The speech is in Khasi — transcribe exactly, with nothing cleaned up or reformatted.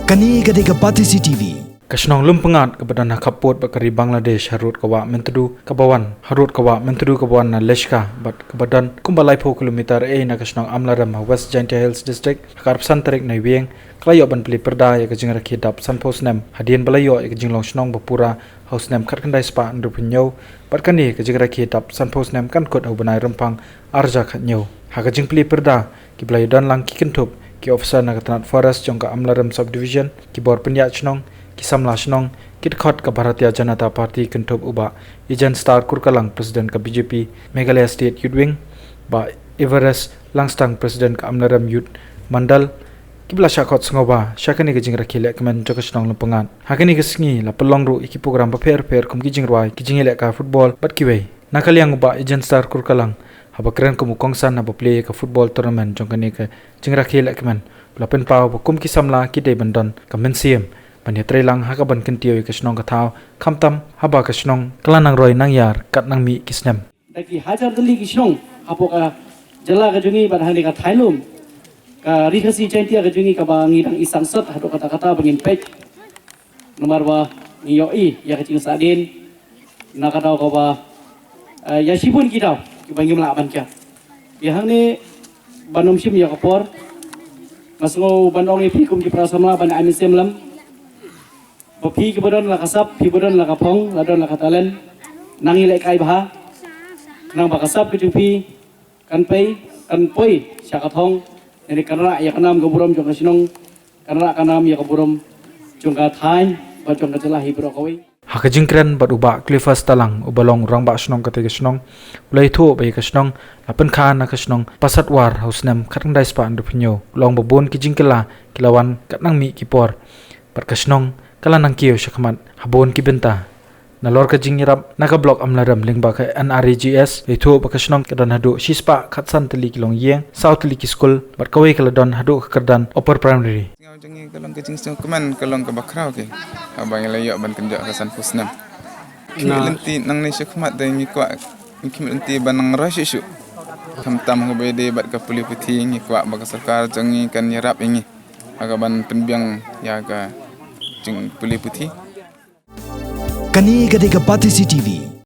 Kane ka dei ka Batesi T V. Ka shnong Lumpyngat kaba don ha khappud bad ka ri Bangladesh, harud ka wah Myntdu kaba wan, harud ka wah Myntdu kaba wan na Leshka, bad kaba don kumba laiphew kilometer ei na ka shnong Amlarem ha West Jaintia Hills District, ha ka arphew san tarik Naiwieng, ka la ïoh ban plie pyrda ïa ka jingrakhe dap sanphew snem, hadien ba la ïoh ïa ka jinglong shnong ba pura ha u snem khatkhyndai spah hynriewphew hynñiew, bad kane ka jingrakhe dap sanphew snem kan kut ha u bnai Rymphang arhajar khathynñiew. Ha ka jingplie pyrda, kiba la ïadon lang ki kynthup ki officer na ka tnat forest jong ka Amlarem Subdivision, ki bor pynïaid shnong, ki samla shnong, ki dkhot ka Bharatiya Janata Party kynthup u Bah Ejen Star Kurkalang, President ka B J P Meghalaya State Youth Wing, Bah Everest Langstang, President ka Amlarem Youth Mandal, kiba la shah khot sngewbha sha kane ka jingrakhe lehkmen jong ka shnong Lumpyngat. Ha kane ka sngi la pynlong ruh ïa ki program bapher bapher kum ki jingrwai, ki jingïalehkai football bad kiwei. Na ka liang u Bah Ejen Star Kurkalang, haba kren kum u kongsan haba plie ïa ka football tournament jong kane ka jingrakhe lehkmen, u la pynpaw ba kum ki samla ki dei ban don ka mynsiem ban ïatreilang ha kaban kyntiew ïa ka shnong ka thaw, khamtam haba ka shnong ka la nang roi nang ïar kat nang mih ki snem. Da ki hajar tylli ki shnong hapoh ka jylla ka jong ngi bad hangne ka thaiñ lum ka Ri Khasi Jaiñtia ka jong ngi kaba ngi dang i sangsot haduh katta katta ba ngin peit. Namar ba ngi ïohi ïa ka jingsahdien na ka daw kaba, eh, ïa shibun ki daw kiba ngim lah ban jia. Ïa hangne ban ym shim ïa ka por, nga sngew ban ong ïa phi kum ki para samla ban ai mynsiem lem. Ba phi kiba don la ka sap, phi ba don la ka phong, la don la ka talent, nang ïalehkai bha. Nang ba ka sap ka jong phi kan pei, kan poi sha ka thong, ne kan rah ïa ka nam ka burom jong ka shnong, kan rah ka nam ïa ka burom jong ka thaiñ bad jong ka jylla hi baroh kawei. Ha ka jingkren bad u Bah Cleophas Talang, uba long u rangbah shnong katei ka shnong, u la ïathuh ba ïa ka shnong la pynkha na ka shnong Pasatwar ha u snem khatkhyndai spah hynriewphew hynñiew. U la ong ba bun ki jingkylla ki la wan kat nang mih ki por, bad ka shnong ka la nang kiew shakhmat ha bun ki bynta. Nalor ka jingïarap na ka block Amlarem lyngba ka N R E G S, la ïathuh ba ka shnong ka don haduh shispah khatsan tylli ki longïing, saw tylli ki skul, bad kawei ka la don haduh ka kyrdan upper primary. Jingïaw jong ngi ka long ka jingsngewkmen, ka long kaba khraw ki, haba ngi la ïoh ban kynjoh ka sanphew snem. Khmih na lynti nangne shakhmat te ngi kwah, ngi khmih lynti ban nang roi shuh shuh. Khamtam haba ïadei bad ka pule puthi, ngi kwah ba ka sorkar jong ngi kan ïarap ïa ngi ha kaban pynbiang ïa ka jingpule puthi. Kane ka dei ka Batesi T V.